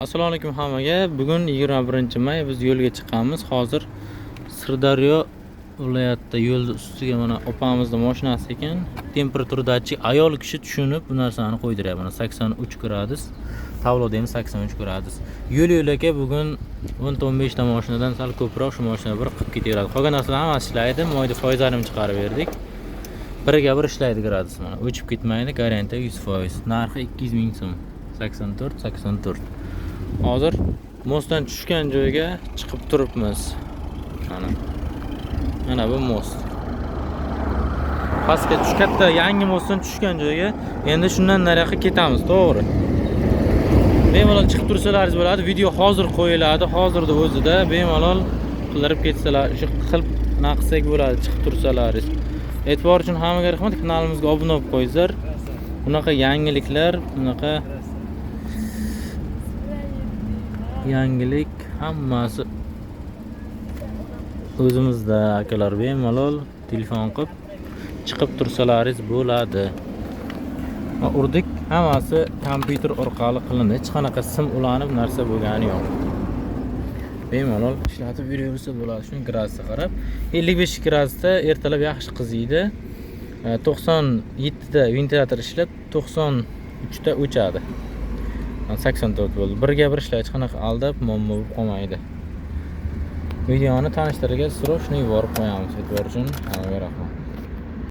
Assalomu alaykum hammaga. Bugun 21-may, biz yo'lga chiqamiz. Hozir Sirdaryo viloyatida yo'lni ustiga mana opamizni mashinasi ekan. Temperatura datchik, ayol kishi tushunib bu narsani qo'ydiryapti. Mana 83 gradus. Tabloda ham 83 gradus. Yo'l yo'lakay bugun 10-15 ta mashinadan sal ko'proq shu mashina bir qilib ketaveradi. Qolgan narsalar hammasi ishlaydi. Moyni foizlarini chiqarib berdik. Birga bir ishlaydi gradus mana. O'chib ketmaydi, garantiya 100%. Narxi 200 ming so'm. 84 84. Hozir мост dan tushgan joyga chiqib turibmiz. Mana. Mana bu мост. Pastga tush, katta yangi мост dan tushgan joyga endi shundan nariyoqqa ketamiz, to'g'ri. Bemalol chiqib tursalaringiz bo'ladi. Video hozir qo'yiladi, hozirda o'zida bemalol qildirib ketsalar, shu qilib nima qilsak bo'ladi, chiqib tursalaringiz. E'tibor uchun hammaga rahmat. Kanalimizga obuna bo'lib qo'yinglar. Bunaqa yangiliklar, bunaqa yangilik hammasi o'zimizda, akalar, bemalol telefon qilib chiqib tursalaringiz bo'ladi. Va urdik, hammasi kompyuter orqali qilindi. Hech qanaqa sim ulanib narsa bo'lgani yo'q. Bemalol ishlatib yuraversa bo'ladi. Shuni gradusga qarab 55 gradusda ertalab yaxshi qiziydi. 97 da ventilyator ishlab, 93 da o'chadi. 84 bo'ldi. Birga bir ishlaydi, hech qanaqa aldab muammo bo'lib qolmaydi. Videoni tanishlarga срочно yuborib qo'yamiz. E'tibor uchun hammaga rahmat.